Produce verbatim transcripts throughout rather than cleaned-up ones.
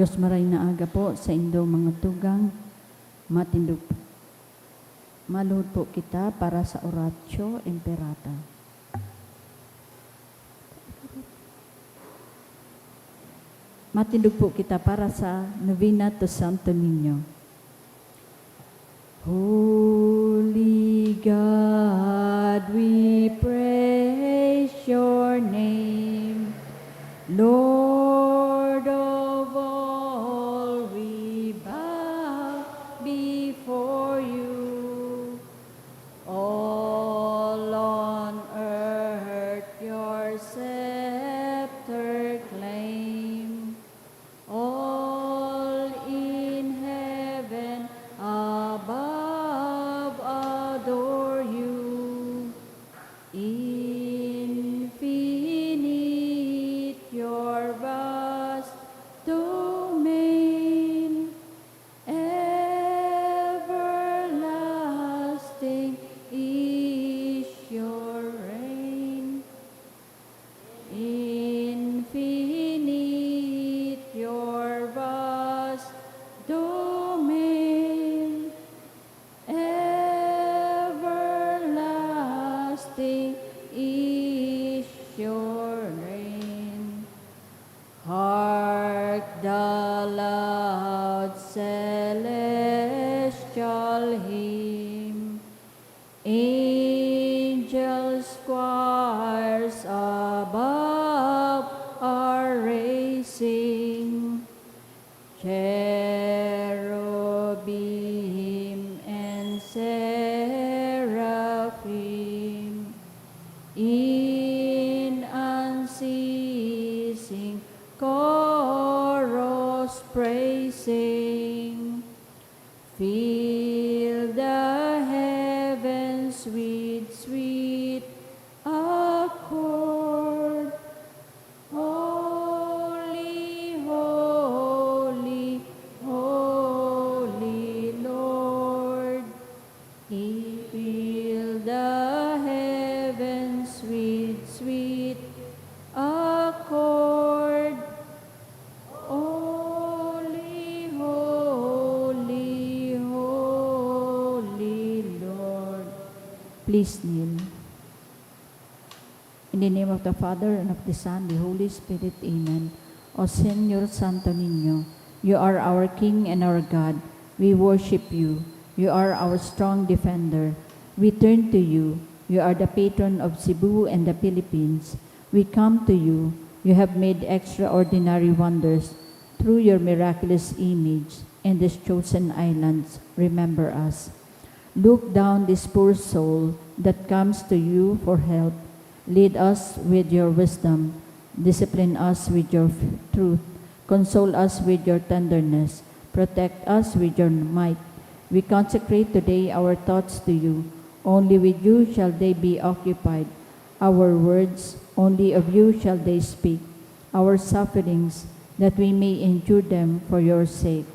Diyos, maray na aga po sa indong mga tugang. Matindog, maluhod po kita para sa Oratio Imperata. Matindog po kita para sa Novena to Santo Niño. Holy God, we praise your name. Lord of all, we bow before you. All on earth your scepter claim. All in heaven above adore you. Infinite your vast domain. Everlasting is your reign. Infinite your vast domain. Everlasting is your reign. Hark the loud celestial hymn. Angels, choirs above are raising. Cherubim and seraphim in unceasing chorus praising. Fill the heavens with sweet accord. Holy, holy, holy Lord. Fill the heavens with sweet accord. Holy, holy, holy Lord. Please kneel. In the name of the Father, and of the Son, the Holy Spirit. Amen. O Señor Santo Niño, you are our King and our God. We worship you. You are our strong defender. We turn to you. You are the patron of Cebu and the Philippines. We come to you. You have made extraordinary wonders through your miraculous image in these chosen islands. Remember us. Look down this poor soul that comes to you for help. Lead us with your wisdom. Discipline us with your f-, truth. Console us with your tenderness. Protect us with your might. We consecrate today our thoughts to you. Only with you shall they be occupied. Our words, only of you shall they speak. Our sufferings, that we may endure them for your sake.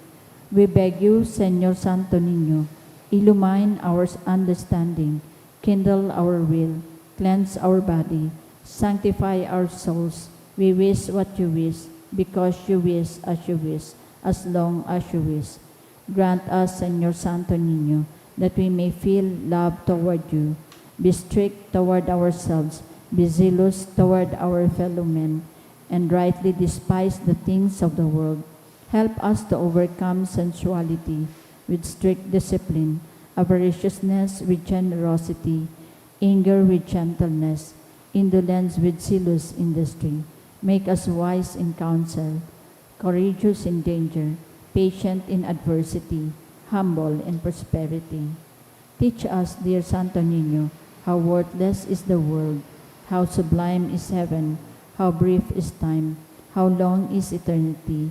We beg you, Señor Santo Niño, illumine our understanding, kindle our will, cleanse our body, sanctify our souls. We wish what you wish, because you wish as you wish, as long as you wish. Grant us, Señor Santo Niño, that we may feel love toward you, be strict toward ourselves, be zealous toward our fellow men, and rightly despise the things of the world. Help us to overcome sensuality with strict discipline, avariciousness with generosity, anger with gentleness, indolence with zealous industry. Make us wise in counsel, courageous in danger, patient in adversity, humble in prosperity. Teach us, dear Santo Niño, how worthless is the world, how sublime is heaven, how brief is time, how long is eternity.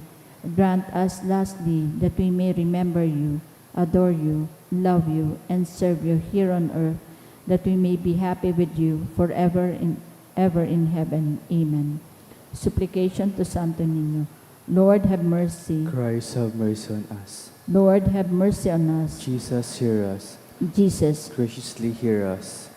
Grant us, lastly, that we may remember you, adore you, love you, and serve you here on earth, that we may be happy with you forever in, ever in heaven. Amen. Supplication to Santo Niño. Lord, have mercy. Christ, have mercy on us. Lord, have mercy on us. Jesus, hear us. Jesus, graciously hear us.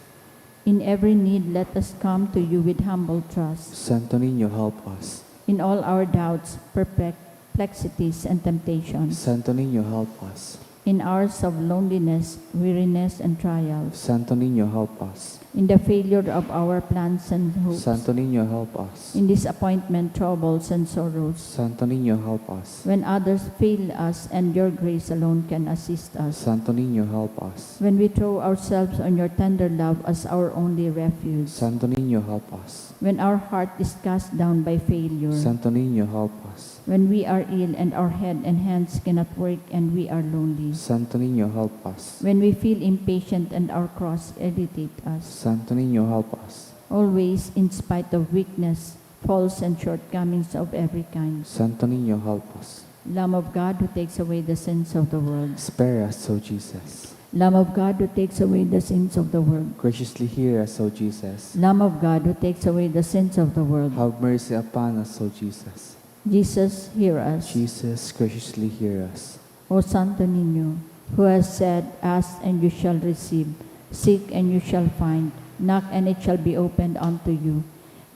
In every need, let us come to you with humble trust. Santo Niño, help us. In all our doubts, perfect, perplexities and temptations. Santo Niño, help us. In hours of loneliness, weariness, and trials. Santo Niño, help us. In the failure of our plans and hopes. Santo Niño, help us. In disappointment, troubles, and sorrows. Santo Niño, help us. When others fail us and your grace alone can assist us. Santo Niño, help us. When we throw ourselves on your tender love as our only refuge. Santo Niño, help us. When our heart is cast down by failure. Santo Niño, help us. When we are ill and our head and hands cannot work and we are lonely. Santo Niño, help us. When we feel impatient and our cross irritate us. Santo Niño, help us. Always, in spite of weakness, faults, and shortcomings of every kind. Santo Niño, help us. Lamb of God who takes away the sins of the world. Spare us, O Jesus. Lamb of God who takes away the sins of the world. Graciously hear us, O Jesus. Lamb of God who takes away the sins of the world. Have mercy upon us, O Jesus. Jesus, hear us. Jesus, graciously hear us. O Santo Niño, who has said, "Ask and you shall receive, seek and you shall find, knock and it shall be opened unto you."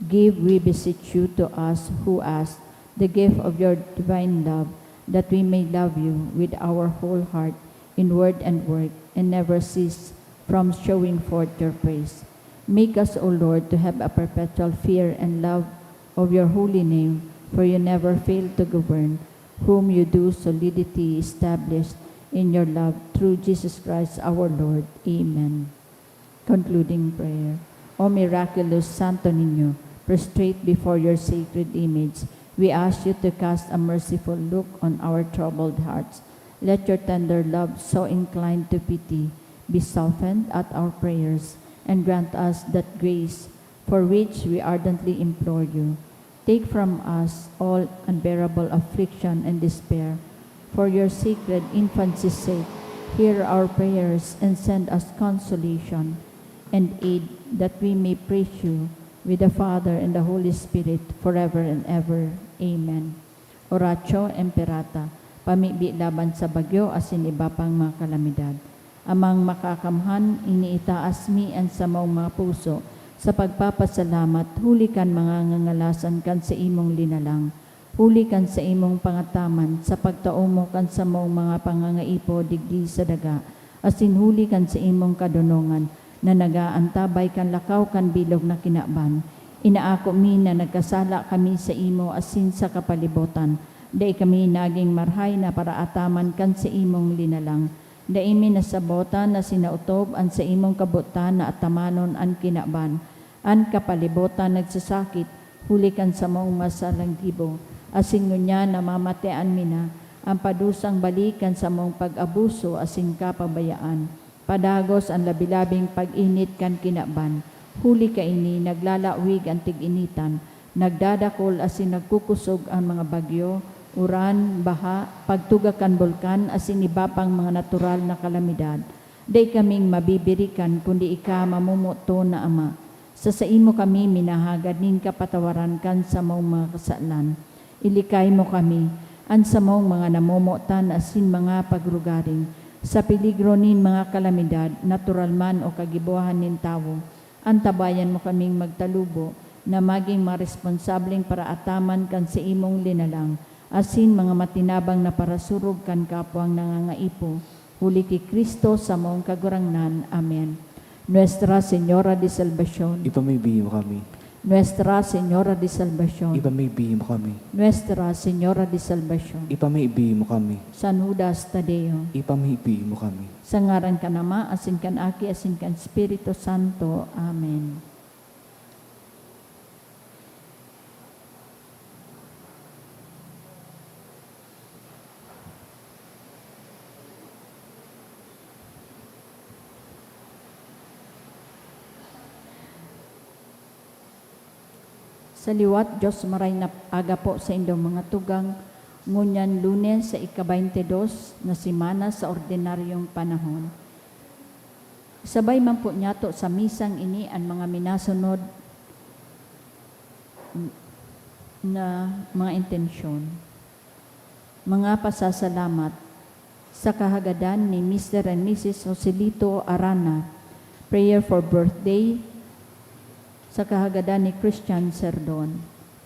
Give, we beseech you, to us who ask the gift of your divine love, that we may love you with our whole heart, in word and work, and never cease from showing forth your praise. Make us, O Lord, to have a perpetual fear and love of your holy name, for you never fail to govern, whom you do solidity establish in your love, through Jesus Christ our Lord. Amen. Concluding prayer. O miraculous Santo Niño, prostrate before your sacred image, we ask you to cast a merciful look on our troubled hearts. Let your tender love, so inclined to pity, be softened at our prayers, and grant us that grace for which we ardently implore you. Take from us all unbearable affliction and despair. For your sacred infancy's sake, hear our prayers and send us consolation and aid, that we may praise you with the Father and the Holy Spirit forever and ever. Amen. Oratio Imperata, pamibi laban sa bagyo asin iba pang mga kalamidad. Amang Makakamhan, iniitaas mi an samong mga puso sa pagpapasalamat huli kan mga ngangalasan kan saimong linalang, huli kan saimong pangataman sa pagtao mo kan samong mga pangangaipo digdi sa daga, asin huli kan saimong kadonongan na nag-aantabay kan lakaw kan bilog na kinaban. Inaako mi na nagkasala kami saimo asin sa kapalibotan. Dai kami nagin marahay na paraataman kan saimong linalang. Dai mi nasabotan na sinaotob an saimong kabotan na atamanon an kinaban. An kapalibotan nagsasakit huli kan samong masalang gibo, asin ngunyan namamatean mi na an padusang balik kan samong pag-abuso asin kapabayaan. Padagos an labi-labing pag-init kan kinaban. Huli kaini, naglalawig an tig-initan, nagdadakol asin nagkukusog an mga bagyo, uran, baha, pagtuga kan bulkan asin iba pang mga natural na kalamidad. Dai kaming mabibirikan kundi ika mamomoton na Ama. Sa saimo kami minahagad nin kapatawaran kan samong mga kasalan. Ilikay mo kami, an samong mga namomotan asin mga pagrugaring, sa peligro nin mga kalamidad, natural man o kagibohan nin tawo. Antabayan mo kaming magtalubo na magin mga responsableng paraataman kan saimong linalang, asin mga matinabang na parasurog kan kapwang nangangaipo, huli ki Cristo samong Kagurangnan. Amen. Nuestra Señora de Salvacion. Ipamibi mo kami. Nuestra Señora de Salvacion. Ipamibi mo kami. Nuestra Señora de Salvacion. Ipamibi mo kami. San Judas Tadeo. Ipamibi mo kami. Sa ngaran kan Ama, asin kan Aki, asin kan Espiritu Santo. Amen. Sa liwat, Dios, maray na aga po sa indong mga tugang, ngunyan Lunes sa ika-baynte dos na semana sa ordinaryong panahon. Sabay man po niyato sa misang ini an mga minasunod na mga intensyon. Mga pasasalamat sa kahagadan ni Mister and Missus Joselito Arana, prayer for birthday, sa kahagadan ni Christian Serdon,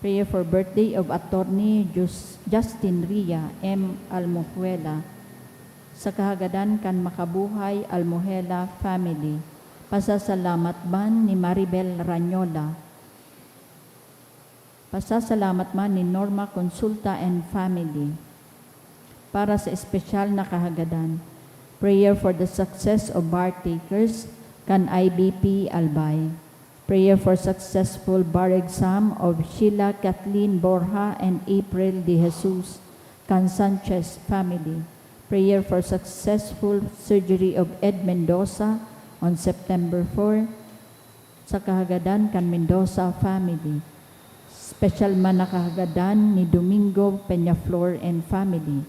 Prayer for birthday of Attorney Jus-, Justin Ria M. Almojuela, sa kahagadan kan Makabuhay Almojuela family. Pasasalamat man ni Maribel Ranyola. Pasasalamat man ni Norma Consulta and family. Para sa espesyal na kahagadan, prayer for the success of bar takers kan I B P Albay. Prayer for successful bar exam of Sheila Kathleen Borja and April De Jesus kan Sanchez family. Prayer for successful surgery of Ed Mendoza on September four sa kahagadan kan Mendoza family. Special man na kahagadan ni Domingo Peñaflor and family.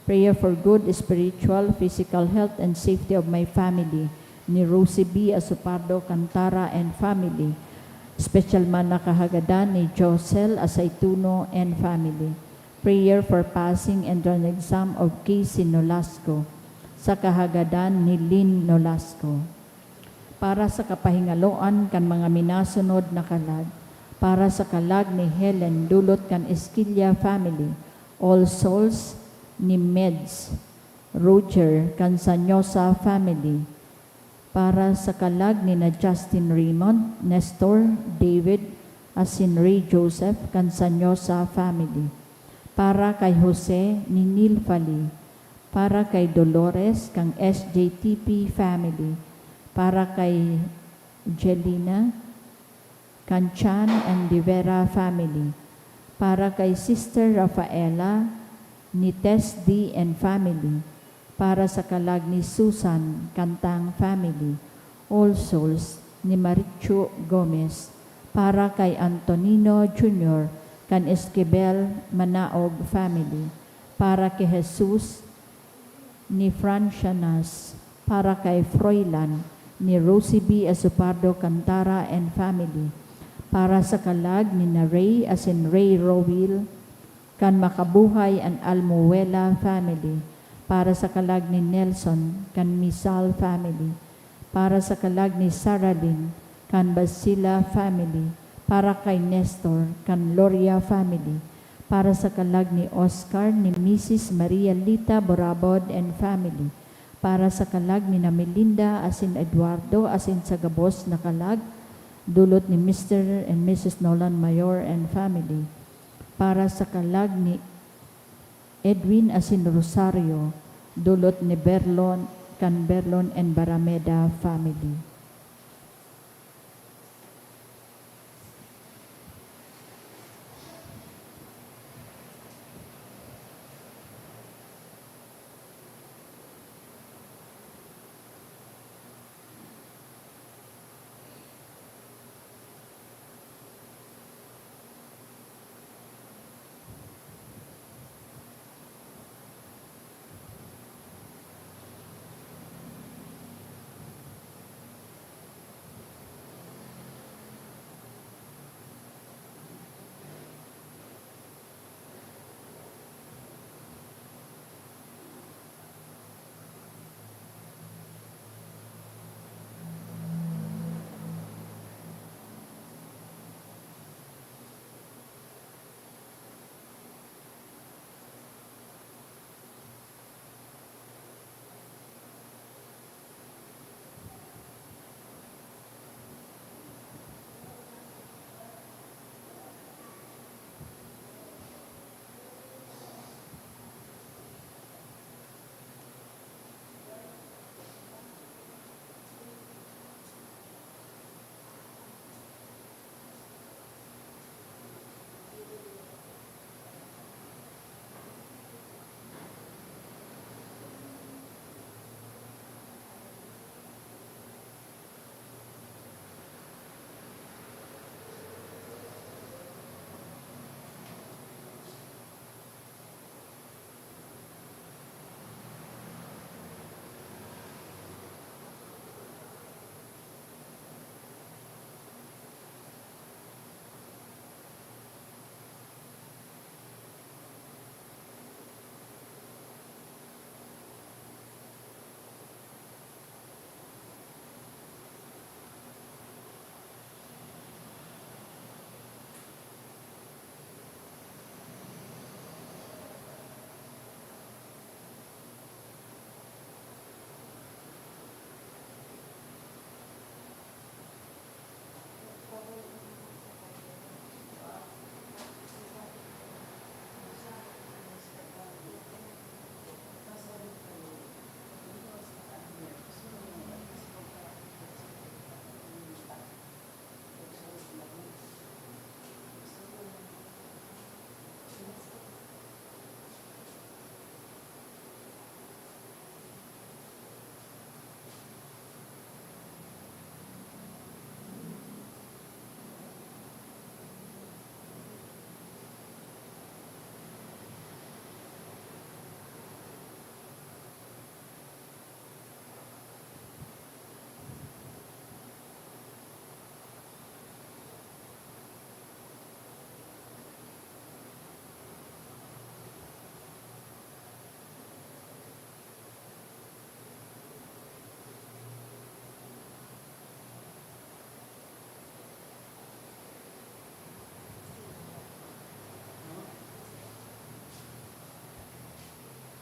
Prayer for good spiritual, physical health and safety of my family, ni Rosie B. Asopardo Cantara and family. Special man na kahagadan ni Josel Asaituno and family. Prayer for passing entrance exam of Casey Nolasco, sa kahagadan ni Lynn Nolasco. Para sa kapahingaloan kan mga minasunod na kalag, para sa kalag ni Helen dulot kan Esquilla family, All Souls ni Meds Roger kan Sanyosa family, para sa kalag ni na Justin Raymond, Nestor, David, asin Ray Joseph kan Sanyosa family, para kay Jose ni Neil Fali, para kay Dolores kan S J T P family, para kay Jelina kan Chan and De Vera family, para kay Sister Rafaela ni Tess D and family, para sa kalag ni Susan Cantang family, All Souls ni Marichu Gomez, para kay Antonino Junior kan Esquivel Manaog family, para kay Jesus ni Francianas, para kay Froilan ni Rosie B. Asopardo Cantara and family, para sa kalag ni na Ray asin Ray Rowil kan Makabuhay and Almuela family, para sa kalag ni Nelson kan Misal family, para sa kalag ni Saralyn kan Basila family, para kay Nestor kan Loria family, para sa kalag ni Oscar ni Misis Maria Lita Borabod and family, para sa kalag ni na Melinda asin Eduardo asin sa gabos na kalag, dulot ni Mister and Missus Nolan Mayor and family, para sa kalag ni Edwin asin Rosario, dulot ni Berlon, kan Berlon and Barameda family.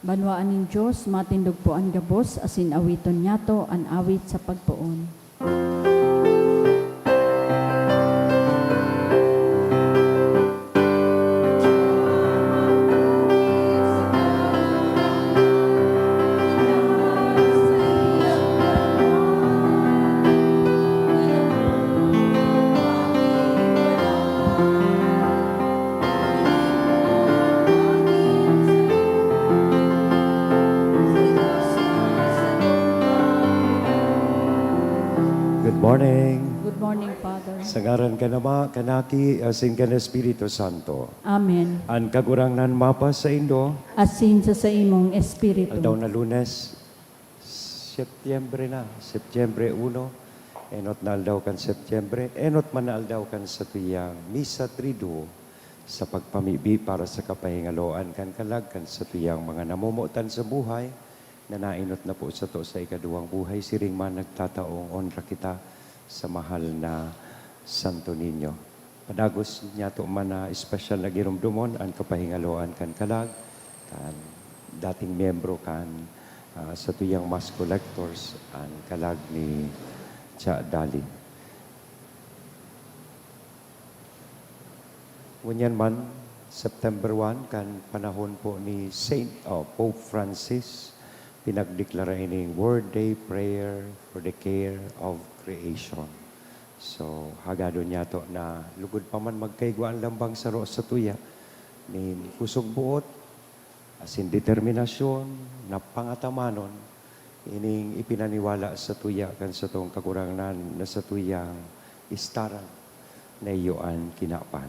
Banwaan nin Dios, matindog po an gabos, asin awiton niyato an awit sa pagpoon. Good morning. Good morning, Father. Sa ngaran kan Ama, kan Aki, asin kan Espiritu Santo. Amen. An Kagurangnan mapasaindo. Asin sa saimong espiritu. Aldaw na Lunes, Setyembre na, Setyembre uno. Enot na aldaw kan Setyembre, enot man na aldaw kan satuyang Misa Triduo sa pagpamibi para sa kapahingaloan kan kalag kan satuyang mga namomotan sa buhay, na naenot na po sato sa ikaduwang buhay, siring man nagtataong onra kita sa mahal na Santo Niño. Padagos niyato man na espesyal na giromdomon an kapahingaloan kan kalag kan dating miyembro kan, ah, satuyang mass collectors, an kalag ni Cha Dali. Ngunyan man, September one, kan panahon po ni Saint, oh, Pope Francis, pinagdeklara ining World Day Prayer for the Care of Creation. So, hagadon niyato na lugod pa man magkaigwa an lambang saro satuya nin kusog buot asin determinasyon na pangatamanon ining ipinaniwala satuya kan satong Kagurangnan na satuyang istaran na iyo an kinaban.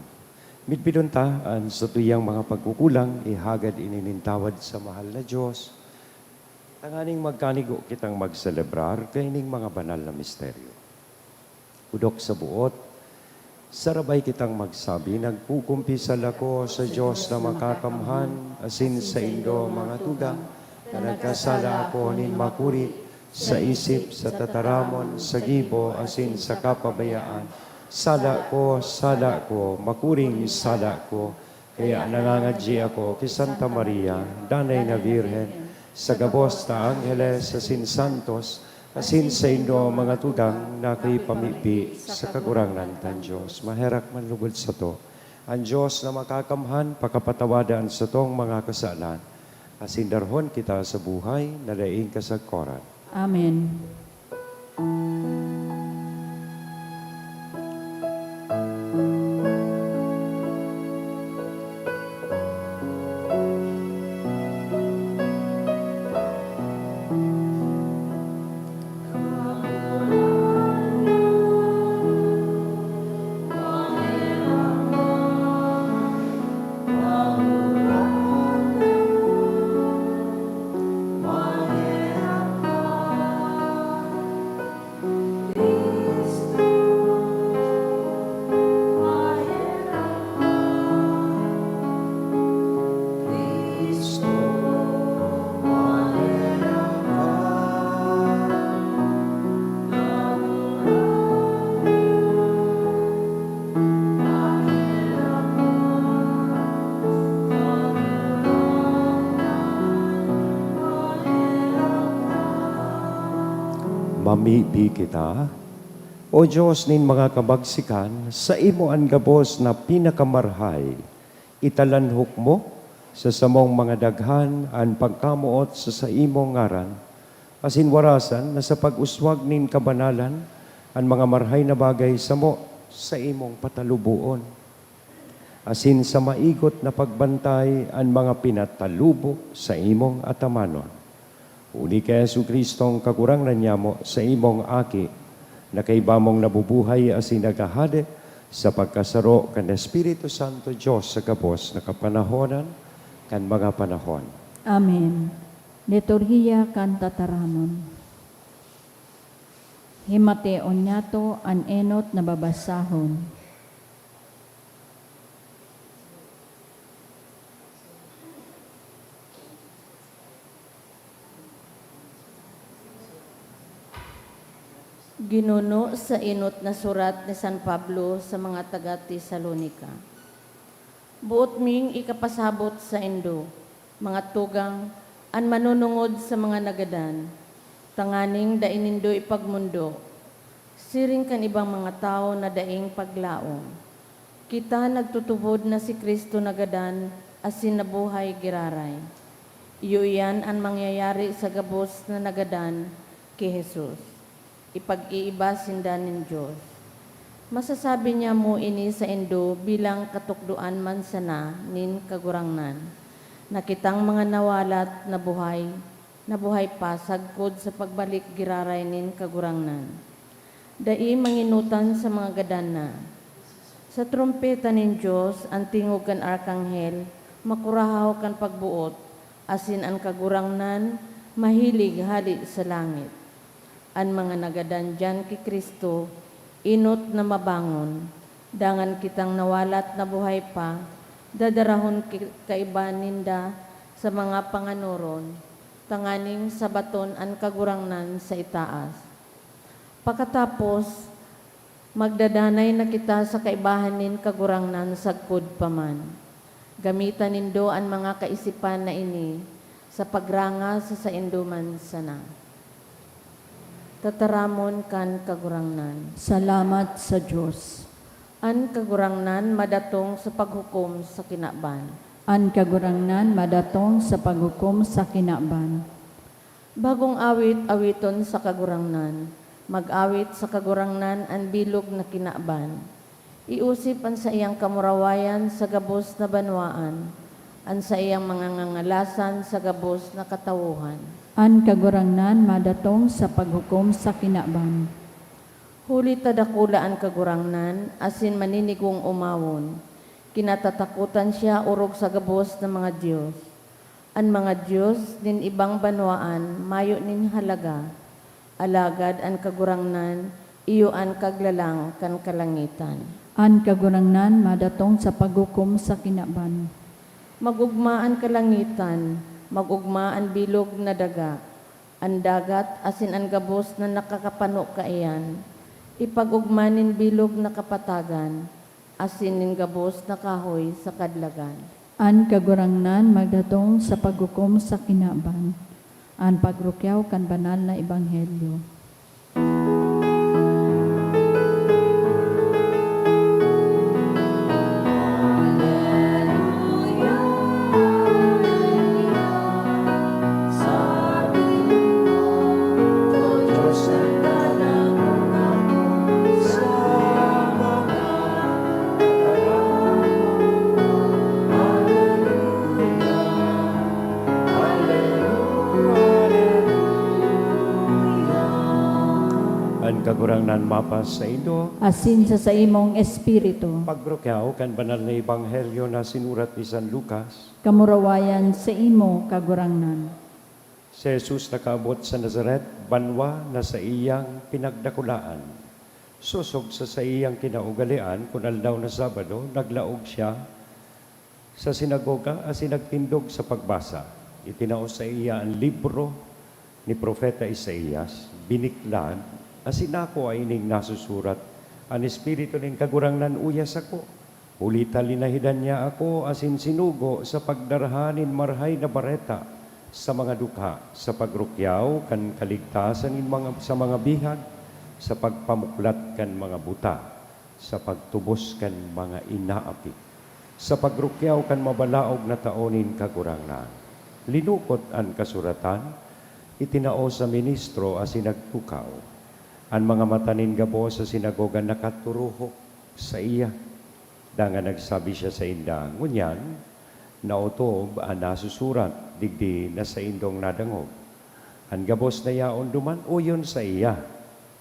Midbidon ta an satuyang mga pagkukulang, ihagad ini nin tawad sa mahal na Dios, tanganing magkanigo kitang magselebrar kaining mga banal na misteryo. Pudok sa buot, sarabay kitang magsabi, "Nagkukumpisal ako sa Dios na makakamhan asin saindo, mga tugang, na nagkasala ako nin makuri sa isip, sa tataramon, sa gibo, asin sa kapabayaan. Sala ko, sala ko, makuring sala ko." Kaya nangangadyi ako ki Santa Maria, Danay na Birhen, sa gabos na angheles asin santos, asin saindo, mga tugang, na kaipamibi sa Kagurangnan kan Dios. Maherak man lugod sato. An Dios na makakamhan, pakapatawada an satong mga kasalan, asin darhon kita sa buhay na daing kasagkoran. Amen. Mamibi kita. O Dios nin mga kabagsikan, saimo an gabos na pinakamarhay. Italanhok mo sa samong mga daghan an pagkamoot sa saimong ngaran, asin warasan na sa pag-uswag nin kabanalan an mga marhay na bagay samo saimong pataluboon, asin sa maigot na pagbantay an mga pinatalubo saimong atamanon. Huli ki Jesu-Cristong Kagurangnan nyamo, saimong Aki, na kaiba mong nabubuhay asin naghahade sa pagkasaro kan Espiritu Santo, Dios sa gabos na kapanahonan kan mga panahon. Amen. Liturhiya kan Tataramon. Himateon niyato an enot na babasahon. Ginuno sa enot na surat ni San Pablo sa mga taga Tesalonica. Boot ming ikapasabot saindo, mga tugang, An manunungod sa mga nagadan, tanganing dai nindo ipagmondo, siring kan ibang mga tawo na daing paglaom. Kita nagtutubod na si Cristo nagadan asin nabuhay giraray. Iyo iyan an mangyayari sa gabos na nagadan ki Jesus. Ipag-iiba sinda nin Dios. Masasabi niamo ini saindo bilang katukdoan man sana nin Kagurangnan, na kitang mga nawalat nabuhay, nabuhay pa sagkod sa pagbalik giraray nin Kagurangnan. Dai mangenotan sa mga gadan na. Sa trompeta nin Dios, an tingog kan arkanghel makurahaw kan pagboot, asin an Kagurangnan mahilig hale sa langit. An mga nagadan diyan ki Cristo, enot na mabangon, dangan kitang nawalat nabuhay pa, dadarahon ki-, kaiba ninda sa mga panganoron, tanganing sabaton an Kagurangnan sa itaas. Pakatapos, magdadanay na kita sa kaibahan nin Kagurangnan sagkod pa man. Gamita nindo an mga kaisipan na ini sa pagranga sa saindo man sana. Tataramon kan Kagurangnan. Salamat sa Dios. An Kagurangnan madatong sa paghukom sa kinaban. An Kagurangnan madatong sa paghukom sa kinaban. Bagong awit awiton sa Kagurangnan. Mag-awit sa Kagurangnan an bilog na kinaban. Iosip an saiyang kamurawayan sa gabos na banwaan, an saiyang mga ngangalasan sa gabos na katawohan. An Kagurangnan madatong sa paghukom sa kinaban. Huli ta dakula an Kagurangnan asin maninigong omawon. Kinatatakotan siya orog sa gabos na mga dios. An mga dios nin ibang banwaan mayo nin halaga, alagad an Kagurangnan iyo an kaglalang kan kalangitan. An Kagurangnan madatong sa paghukom sa kinaban. Mag-ogma an kalangitan, mag-ogma an bilog na daga, an dagat asin an gabos na nakakapano kaiyan. Ipag-ogma nin bilog na kapatagan, asin nin gabos na kahoy sa kadlagan. An Kagurangnan magdatong sa paghukom sa kinaban. An pagrukyaw kan banal na ebanghelyo. An Kagurangnan mapasaindo. Asin sa saimong espiritu. Pagrukyaw kan banal na ebanghelyo na sinurat ni San Lucas. Kamurawayan saimo, Kagurangnan. Si Jesus nakaabot sa Nazaret, banwa na saiyang pinagdakulaan. Sosog sa saiyang kinaugalean, kun aldaw na Sabado, naglaog siya sa sinagoga asin nagtindog sa pagbasa. Itinao saiya an libro ni Propeta Isaias, biniklad, asin nakua ining nasusurat, "An Espiritu nin Kagurangnan uya sako, huli ta linahidan niya ako asin sinugo sa pagdaraha nin Marahay na Bareta sa mga dukha, sa pagrukyaw kan kaligtasan nin mga, sa mga bihag, sa pagpamuklat kan mga buta, sa pagtubos kan mga inaapi, sa pagrukyaw kan mabalaog na tao nin Kagurangnan." Linukot an kasuratan, itinao sa ministro asin nagtukaw. An mga mata nin gabos sa sinagoga nakaturuhok saiya. Dangan nagsabi siya sainda, "Ngunyan, naotob an nasusurat digdi na saindong nadangog. An gabos na yaon duman, oyon saiya."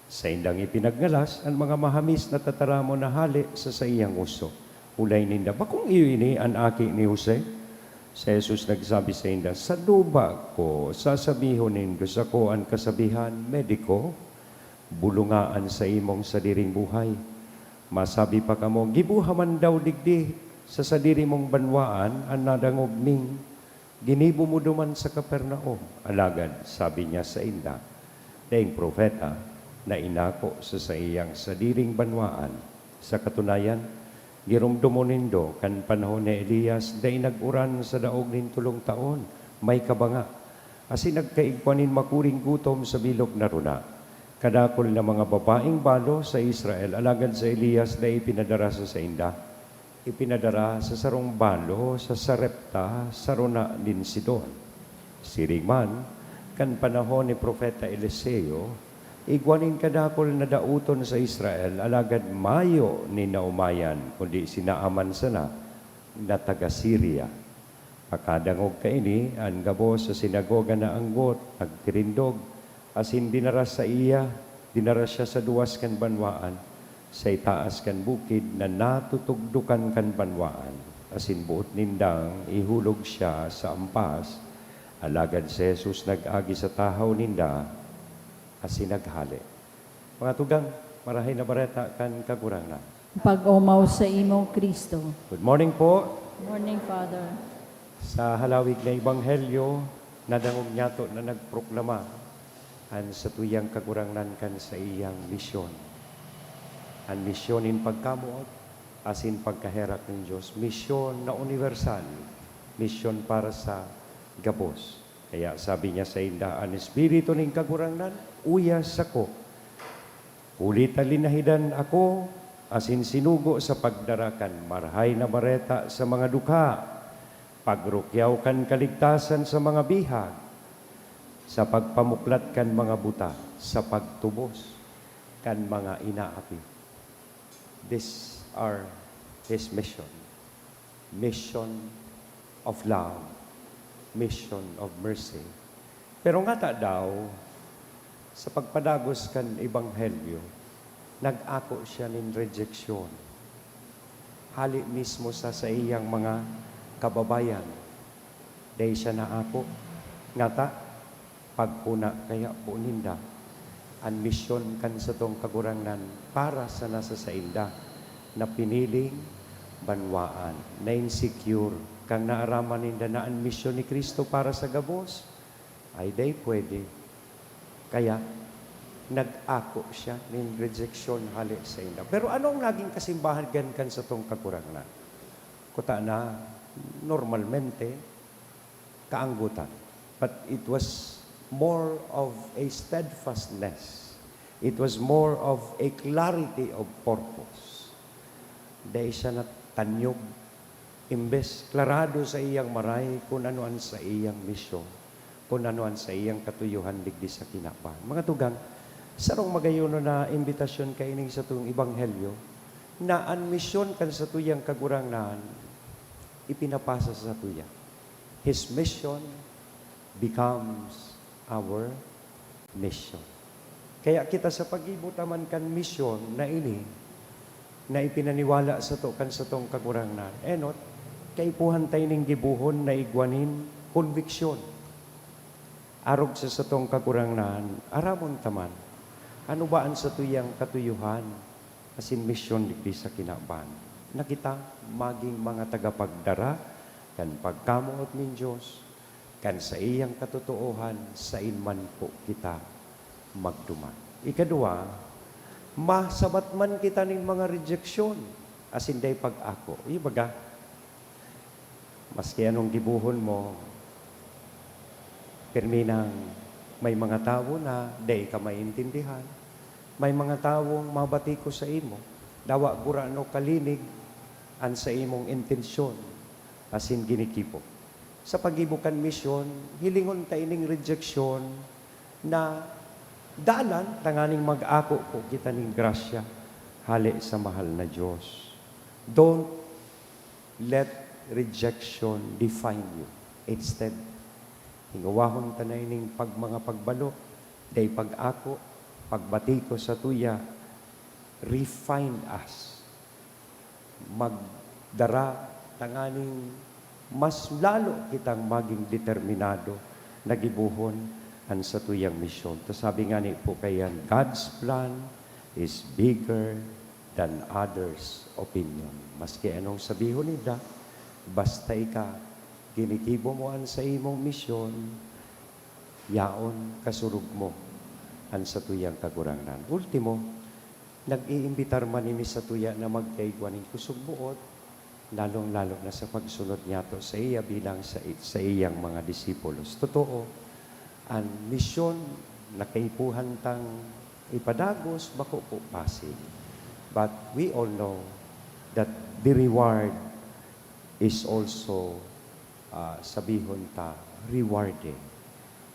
Saindang ipinagngalas an mga mahamis na tataramon na hale sa saiyang oso. Olay ninda, "Bakong iyo ini an aki ni Jose?" Si Jesus nagsabi sainda, "Sa duba ko, sasabihon nindo sako an kasabihan, 'Mediko, bulonga an saimong sadiring buhay.' Masabi pa kamo, 'Giboha man daw digdi sa sadiri mong banwaan an nadangog ming ginibo mo duman sa Capernaum.' Alagad sabi niya sainda, daing propeta na inako sa saiyang sadiring banwaan. Sa katunayan, giromdomon nindo, kan panahon ni Elias, dai nag-uran sa daog nin tolong taon, may kabanga. asin nagkaigwa nin makuring gutom sa bilog na runa. Kadakul na mga babaeng balo sa Israel, alagad si Elias dai ipinadara sa sainda. Ipinadara sa sarong balo sa Sarepta, sa runa nin Sidon. Siring man, kan panahon ni Propeta Eliseo, igwa nin kadakul na daoton sa Israel, alagad mayo nin naomayan, kundi si Naaman sana na taga Siria. Pakadangog kaini, an gabos sa sinagoga naanggot, nagtirindog, asin dinara saiya, dinara siya sa duwas kan banwaan, sa itaas kan bukid na natutugdokan kan banwaan, asin boot nindang ihulog siya sa ampas. Alagad si Jesus nag-agi sa tahaw ninda asin naghale. Mga tugang, Marahay na Bareta kan Kagurangnan. Pag-omaw saimo, Cristo. Good morning po. Morning, Father. Sa halawig na ebanghelyo, nadangog niyato na nagproklama an satuyang Kagurangnan kan saiyang misyon. An misyon nin pagkamoot asin pagkaherak nin Dios. Misyon na uniwersal, misyon para sa gabos. Kaya sabi niya sainda, "An Espiritu nin Kagurangnan uya sako, huli ta linahidan ako asin sinugo sa pagdara kan Marahay na Bareta sa mga dukha, pagrukyaw kan kaligtasan sa mga bihag, sa pagpamuklat kan mga buta, sa pagtubos kan mga inaapi." These are his mission. Mission of love, mission of mercy. Pero ngata daw, sa pagpadagos kan ebanghelyo, nag-ako siya nin rejeksyon. Hale mismo sa saiyang mga kababayan, dai siya naako. Ngata, paghona kaya po ninda, an misyon kan satong Kagurangnan para sana sa sainda na piniling banwaan, na insecure, kan naaraman ninda na an misyon ni Cristo para sa gabos, ay dai pwede. Kaya, nag-ako siya nin rejeksyon hale sainda. Pero ano ang naging kasimbahan kan satong Kagurangnan? Kuta na, normalmente, kaanggotan. But it was more of a steadfastness. It was more of a clarity of purpose. Dai siya natanyog, imbes klarado sa iyang maray kun ano an saiyang misyon, kun ano an saiyang katuyohan digdi sa kinaban. Mga tugang, sarong magayon na imbitasyon kaini sa satong ebanghelyo, na an misyon kan satuyang Kagurangnan ipinapasa sa satuya. His mission becomes our mission. Kaya kita sa paggibo ta man kan misyon na ini, na ipinaniwala sato kan satong Kagurangnan, enot, kaipuhan ta ining gibohon na igwa nin konbiksyon. Arog sa satong Kagurangnan, aramon ta man, ano ba an satuyang katuyohan asin misyon digdi sa kinaban? Na kita magin mga tagapagdara kan pagkamoot nin Dios, kan saiyang katotoohan, sain man po kita magduman. Ikaduwa, masabat man kita nin mga rejeksyon asin dai pag-ako. Ibaga, maski anong gibohon mo, pirmi nang may mga tawo na dai ka maintindihan. May mga tawong mabatiko saimo, dawa gurano kalinig an saimong intensyon asin ginigibo. Sa paggibo kan misyon, hilingon ta ining rejeksyon na dalan tanganing mag-ako po kita nin grasya hale sa mahal na Dios. Don't let rejection define you. Instead, hingowahon ta na ining pag-, mga pagbalo, dai pag-ako, pagbatiko satuya, refine us. Magdara tanganing mas lalo kitang magin determinado na gibohon an satuyang misyon. Ta sabi ngani po kaiyan, "God's plan is bigger than others' opinion." Maski anong sabihon ninda, basta ika ginigibo mo an saimong misyon, yaon kasurog mo an satuyang Kagurangnan. Ultimo, nag-iimbitar man ini satuya na magkaigwa nin kusog-boot, lalong-lalo na sa pagsunod niyato saiya bilang sa, saiyang mga disipulos. Totoo, An misyon na kaipuhan tang ipadagos bako po pasil. But we all know that the reward is also, ah, sabihon ta, rewarding.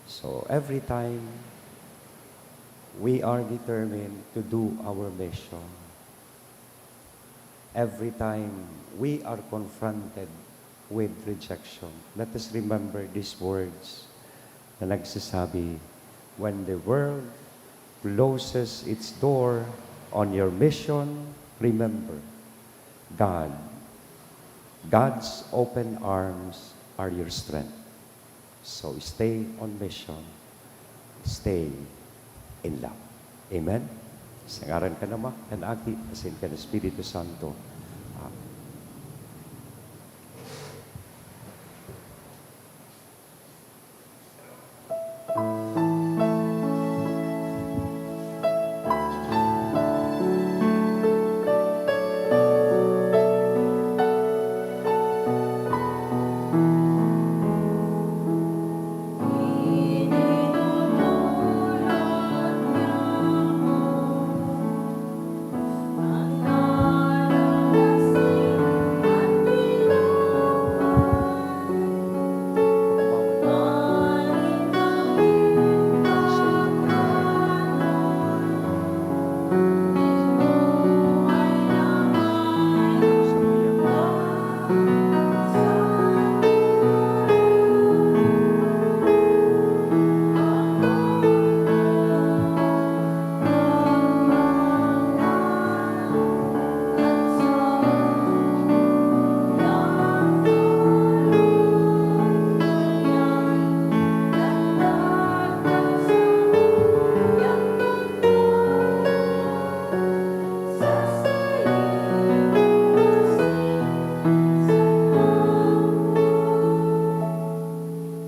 So, every time we are determined to do our mission, every time we are confronted with rejection, let us remember these words na nagsasabi, "When the world closes its door on your mission, remember, God, God's open arms are your strength." So, stay on mission. Stay in love. Amen? Sa ngaran kan Ama, kan Aki, asin kan Espiritu Santo. Amen.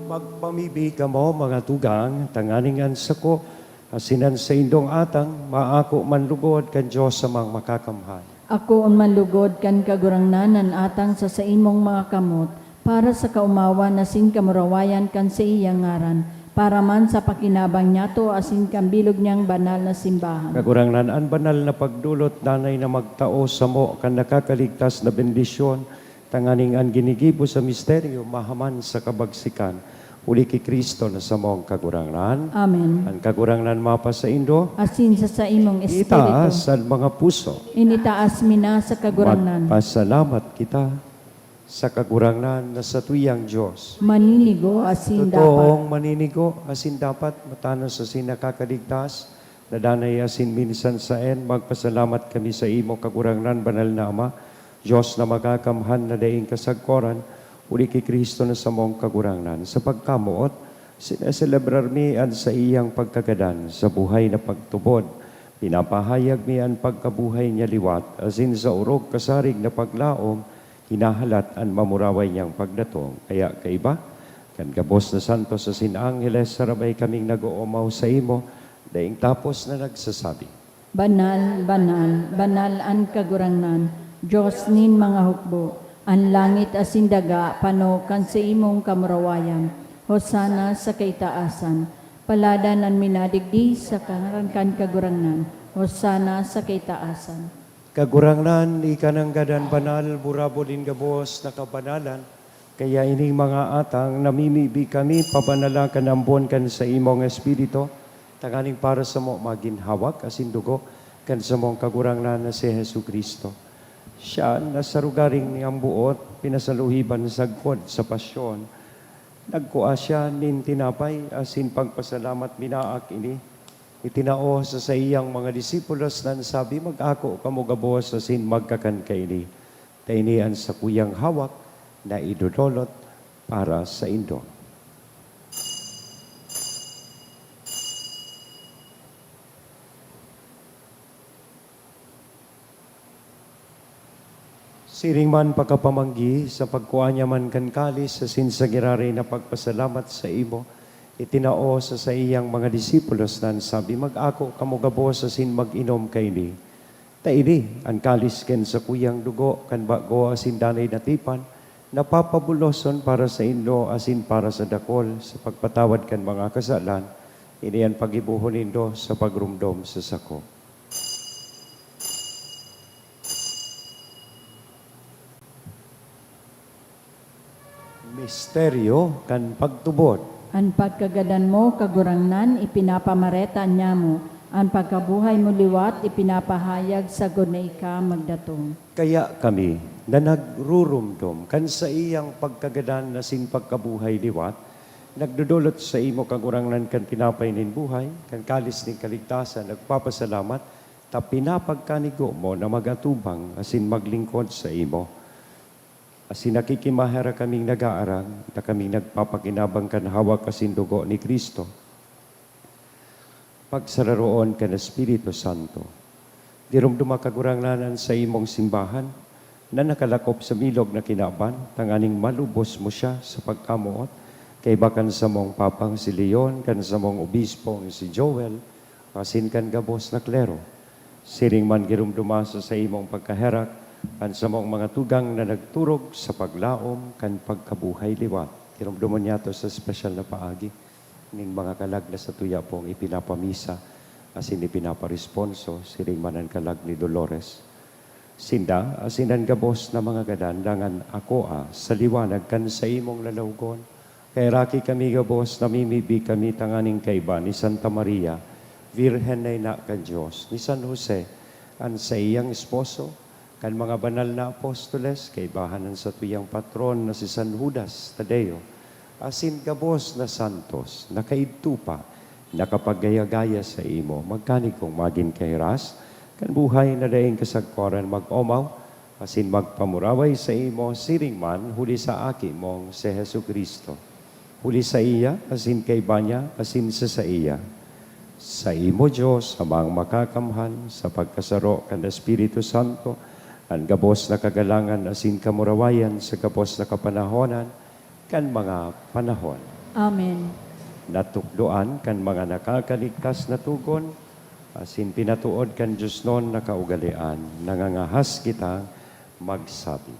Magpamibi kamo, mga tugang, tanganing an sako asin an saindong atang maako man lugod kan Dios Amang Makakamhan. Akoon man lugod kan Kagurangnan an atang sa saimong mga kamot, para sa kaomawan asin kamurawayan kan saiyang ngaran, para man sa pakinabang niyato asin kan bilog niyang banal na simbahan. Kagurangnan, an banal na pagdolot danay na magtao samo kan nakakaligtas na bendisyon, tanganing an ginigibo sa misteryo mahaman sa kabagsikan, huli ki Cristo na samong Kagurangnan. Amen. An Kagurangnan mapasaindo. Asin sa saimong espiritu. Itaas an mga puso. Initaas mi na sa Kagurangnan. Magpasalamat kita sa Kagurangnan na satuyang Dios. Maninigo asin dapat. Totoong maninigo asin dapat, matanos asin nakakaligtas, na danay asin minsan saen, magpasalamat kami saimo, Kagurangnan, Banal na Ama, Dios na makakamhan na daing kasagkoran, huli ki Cristo na samong Kagurangnan. Sa pagkamoot, sineselebrar mi an saiyang pagkagadan sa buhay na pagtubod. Pinapahayag mi an pagkabuhay niya liwat, asin sa orog kasarig na paglaom, hinahalat an mamuraway niyang pagdatong. Kaya kaiba kan gabos na santos asin angheles, sarabay kaming nag-oomaw saimo, daing tapos na nagsasabi, "Banal, banal, banal an Kagurangnan, Dios nin mga hukbo. An langit asin daga pano kan saimong kamurawayan. Hosana sa kaitaasan. Paladan an minadigdi sa ngaran kan Kagurangnan. Hosana sa kaitaasan." Kagurangnan, ika nanggad an banal, burabod nin gabos na kabanalan. Kaya ining mga atang, namimibi kami, pabanala kan ambon kan saimong Espiritu, tanganing para samo magin hawak asin dugo kan samong Kagurangnan na si Jesu-Cristo. Siya na sa rugaring niyang buot, pinasaluhiban sagkod sa pasyon, nagkua siya nin tinapay asin pagpasalamat, minaak ini, itinao sa saiyang mga disipulos na nagsabi, "Mag-ako kamo gabos asin magkakan kaini. Ta ini an sakuyang hawak na idodolot para saindo." Siring man pakapamanggi, sa pagkua niya man kan kalis asin sa giraray na pagpasalamat saimo, itinao sa saiyang mga disipulos na nagsabi, "Mag-ako kamo gabos asin mag-inom kaini. Ta ini an kalis kan sakuyang dugo kan bago asin danay na tipan, Napapabuloson para saindo asin para sa dakol sa pagpatawad kan mga kasalan, ini an paggibohon nindo sa pagromdom sa sako. Misteryo kan pagtubod. An pagkagadan mo, Kagurangnan, ipinapamareta niamo, an pagkabuhay mo liwat ipinapahayag sagkod na ika magdatong. Kaya kami na nagruromdom kan saiyang pagkagadan asin pagkabuhay liwat, nagdodolot saimo, Kagurangnan, kan tinapay nin buhay, kan kalis nin kaligtasan, nagpapasalamat ta pinapagkanigo mo na mag-atubang asin maglingkod saimo. Asin nakikimaherak kaming nag-aarang na kaming nagpapakinabang kan hawak asin dugo ni Cristo, pagsararoon kan Espiritu Santo. Giromdoma, Kagurangnan, an saimong simbahan na nakalakop sa bilog na kinaban, tanganing malubos mo siya sa pagkamoot, kaiba kan samong papang si Leon, kan samong obispong si Joel, asin kan gabos na klero. Siring man, giromdoma sa saimong pagkaherak an samong mga tugang na nagturog sa paglaom kan pagkabuhay liwat. Giromdomon niyato sa espesyal na paagi ning mga kalag na satuya pong ipinapamisa asin ipinaparesponso, siring man an kalag ni Dolores. Sinda asin an gabos na mga gadan dangan akoa sa liwanag kan saimong lalawgon. Kaheraki kami gabos, namimibi kami tanganing kaiba ni Santa Maria, Birhen na ina kan Dios, ni San Jose, an saiyang esposo, kan mga banal na apostoles, kaibahan an satuyang patron na si San Judas Tadeo, asin gabos na santos na kaidto pa nakapaggaya-gaya saimo, magkanigong magin kahiras kan buhay na daing kasagkoran, mag-omaw asin magpamuraway saimo siring man huli sa Aki mong si Jesu-Cristo. Huli saiya, asin kaiba niya, asin sa saiya. Saimo, Dios, Amang Makakamhan, sa pagkasaro kan Espiritu Santo, an gabos na kagalangan asin kamurawayan sa gabos na kapanahonan kan mga panahon. Amen. Natukdoan kan mga nakakaligtas na togon, asin pinatood kan diosnon na kaugalean, nangangahas kita magsabi,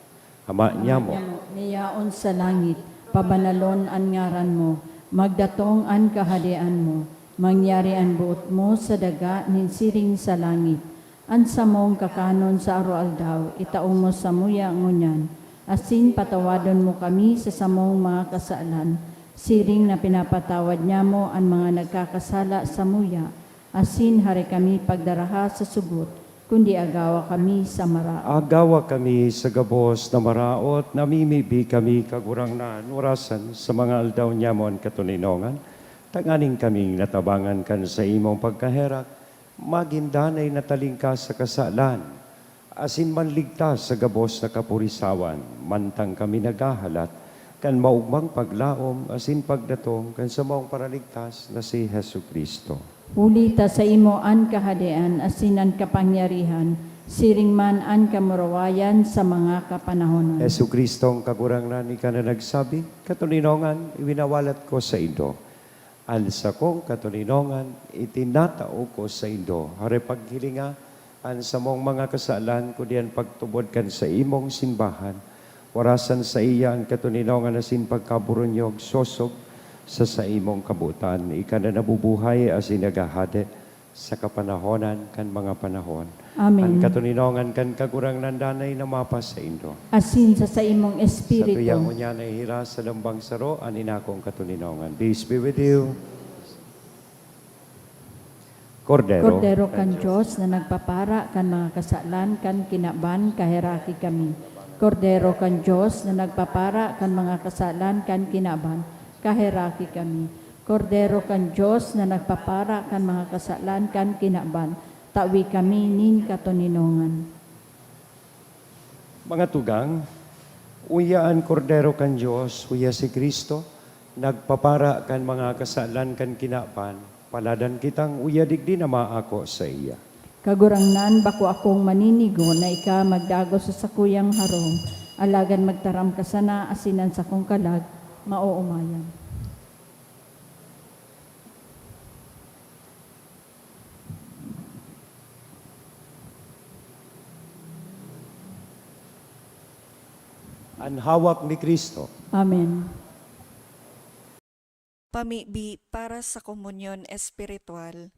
Ama niamo, na yaon sa langit, pabanalon an ngaran mo, magdatong an kahadean mo, mangyari an boot mo sa daga nin siring sa langit. An samong kakanon sa aroaldaw, itao mo samuya ngunyan, asin patawadon mo kami sa samong mga kasalan, siring na pinapatawad niamo an mga nagkakasala samuya, asin hare kami pagdaraha sa sugot, kundi agawa kami sa maraot. Agawa kami sa gabos na maraot, namimibi kami, Kagurangnan, orasan sa mga aldaw niamo an katoninongan, tanganing kaming natabangan kan saimong pagkaherak, magin danay na talingkas sa kasalan, asin manligtas sa gabos na kapurisawan, mantang kami naghahalat kan maogmang paglaom asin pagdatong kan samong Paraligtas na si Jesu-Cristo. Huli ta saimo an kahadean asin an kapangyarihan, siring man an kamurawayan sa mga kapanahonan. Jesu-Cristong Kagurangnan, ika na nagsabi, "Katoninongan, iwinawalat ko saindo." An sakong katoninongan itinatao ko saindo. Hare, paghilinga an samong mga kasalan, kundi an pagtubod kan saimong simbahan. Orasan saiya an katoninongan asin pagkaburunyog, sosog sa saimong kabotan. Ika na nabubuhay asin naghahade sa kapanahonan kan mga panahon. Amen. An katoninongan kan Kagurangnan danay na mapasaindo. Asin sa saimong espiritu. Sa tuyang ngunyan na ihiras sa lambang saro an inakong katoninongan. Peace be with you. Kordero Kordero kan kan Dios. Dios na nagpapara kan mga kasalan kan kinaban, kaheraki kami. Kordero kan Dios na nagpapara kan mga kasalan kan kinaban, kaheraki kami. Kordero kan Dios na nagpapara kan mga kasalan kan kinaban, tawi kami nin katoninongan. Mga tugang, uya an Kordero kan Dios, uya si Cristo, nagpapara kan mga kasalan kan kinaban, paladan kitang uya digdi na maako saiya. Kagurangnan, bako akong maninigo na ika magdagos sa sakuyang harong, alagad magtaram ka sana asin an sakong kalag maoomayan. An hawak ni Cristo. Amen. Pamibi para sa komunyon espiritual.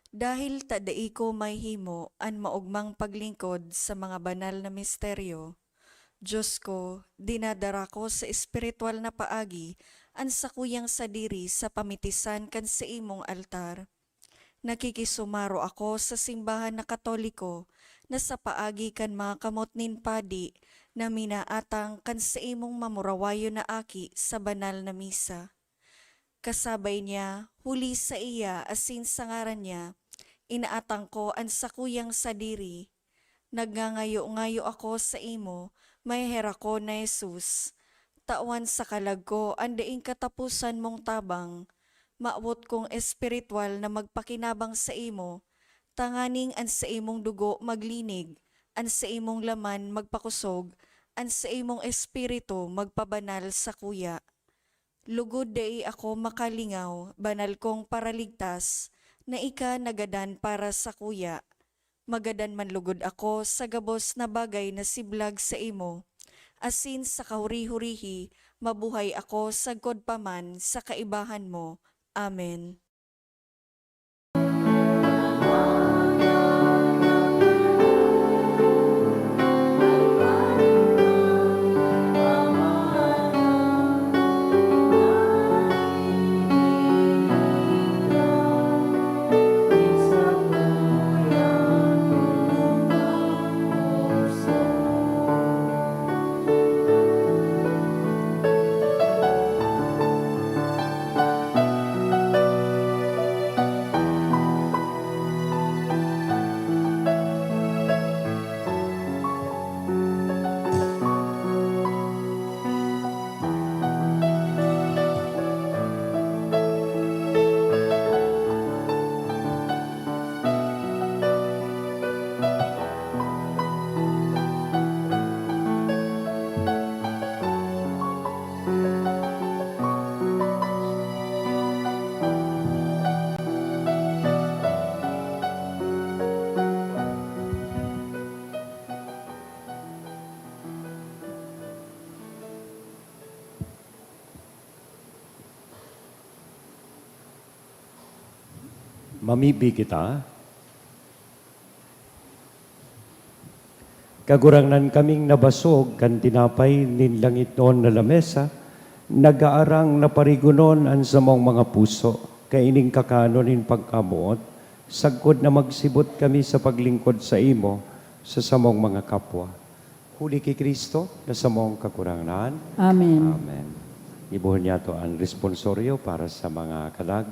Dahil ta dai ko mahimo an maogmang paglingkod sa mga banal na misteryo, Diyos ko, dinadara ko sa espiritual na paagi an sakuyang sadiri sa pamitisan kan saimong altar. Nakikisumaro ako sa simbahan na Katoliko na sa paagi kan mga kamot nin padi na minaatang kan saimong mamurawayon na aki sa banal na misa. Kasabay niya, huli saiya asin sa ngaran niya, inaatang ko an sakuyang sadiri. Nagngangayo-ngayo ako saimo, maheherakon na Jesus. Tawan sa kalag ko an daing kataposan mong tabang. Mawot kong espiritual na magpakinabang saimo, tanganing an saimong dugo maglinig, an saimong laman magpakosog, an saimong espiritu magpabanal sakuya. Lugod dai ako makalingaw, banal kong Paraligtas, na ika nagadan para sakuya. Magadan man lugod ako sa gabos na bagay na siblag saimo, asin sa kahuri-hurihi mabuhay ako sagkod pa man sa kaibahan mo. Amen. Mamibi kita. Kagurangnan, kaming nabasog kan tinapay nin langitnon na lamesa, nagaarang na parigonon an samong mga puso, kaining kakanon nin pagkamoot, sagkod na magsibot kami sa paglingkod saimo sa samong mga kapwa. Huli ki Cristo na samong Kagurangnan. Amen. Amen. Gibohon niyato an responsorio para sa mga kalag.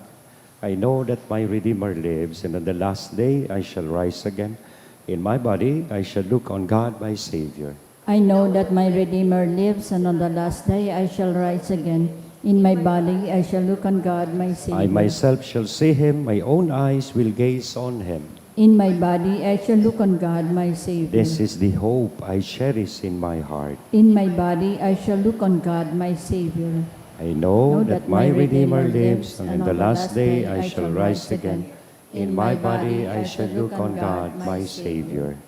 I know that my Redeemer lives, and on the last day I shall rise again. In my body I shall look on God my Savior. I know that my Redeemer lives, and on the last day I shall rise again. In my body I shall look on God my Savior. I myself shall see him, my own eyes will gaze on him. In my body I shall look on God my Savior. This is the hope I cherish in my heart. In my body I shall look on God my Savior. I know that my Redeemer lives, and in the last day I shall rise again. In my body I shall look on God my Savior.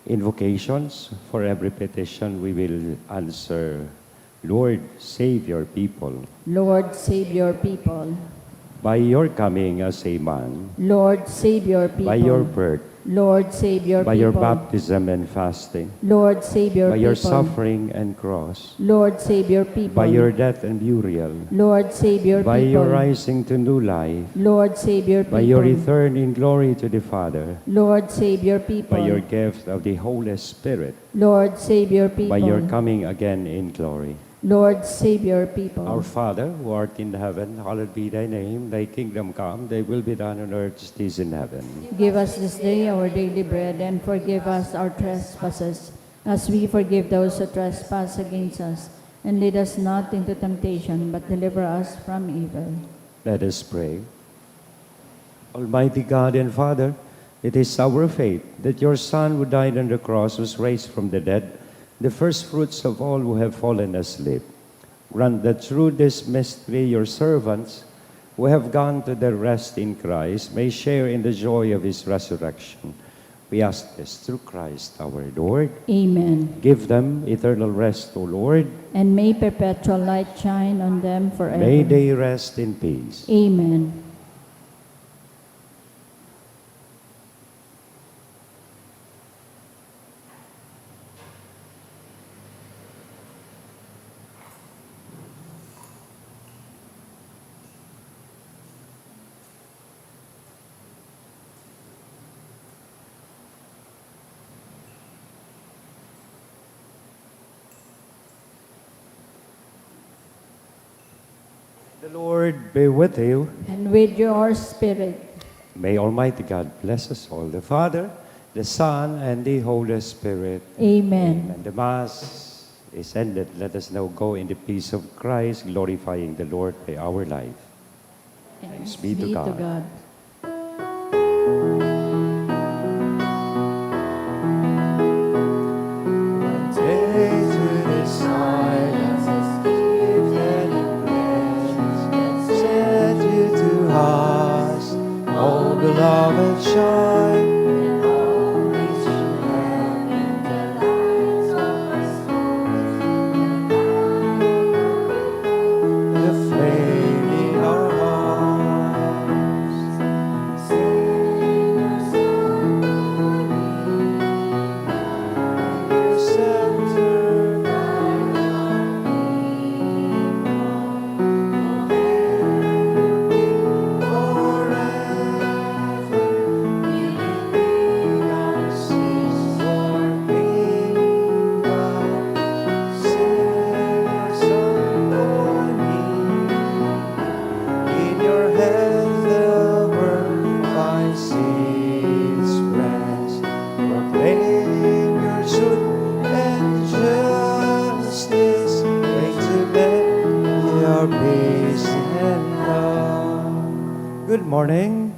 Invocations. For every petition we will answer, Lord, save your people. Lord, save your people. By your coming as a man. Lord, save your people. By your birth. Lord, save your people. By your baptism and fasting. Lord, save your people. By your suffering and cross. Lord, save your people. By your death and burial. Lord, save your people. By your rising to new life. Lord, save your people. By your return in glory to the Father. Lord, save your people. By your gift of the Holy Spirit. Lord, save your people. By your coming again in glory. Lord, save your people. Our Father, who art in heaven, hallowed be thy name. Thy kingdom come, thy will be done on earth as it is in heaven. Give us this day our daily bread, and forgive us our trespasses, as we forgive those who trespass against us. And lead us not into temptation, but deliver us from evil. Let us pray. Almighty God and Father, it is our faith that your Son who died on the cross was raised from the dead, the first fruits of all who have fallen asleep. Grant that through this mystery your servants who have gone to their rest in Christ may share in the joy of his resurrection. We ask this through Christ our Lord. Amen. Give them eternal rest, O Lord. And may perpetual light shine on them forever. May they rest in peace. Amen. The Lord be with you. And with your spirit. May Almighty God bless us all, the Father, the Son, and the Holy Spirit. Amen. And the Mass is ended. Let us now go in the peace of Christ, glorifying the Lord by our life. Thanks be to God. Beloved shine. The flame in our hearts. Your scepter, Good morning.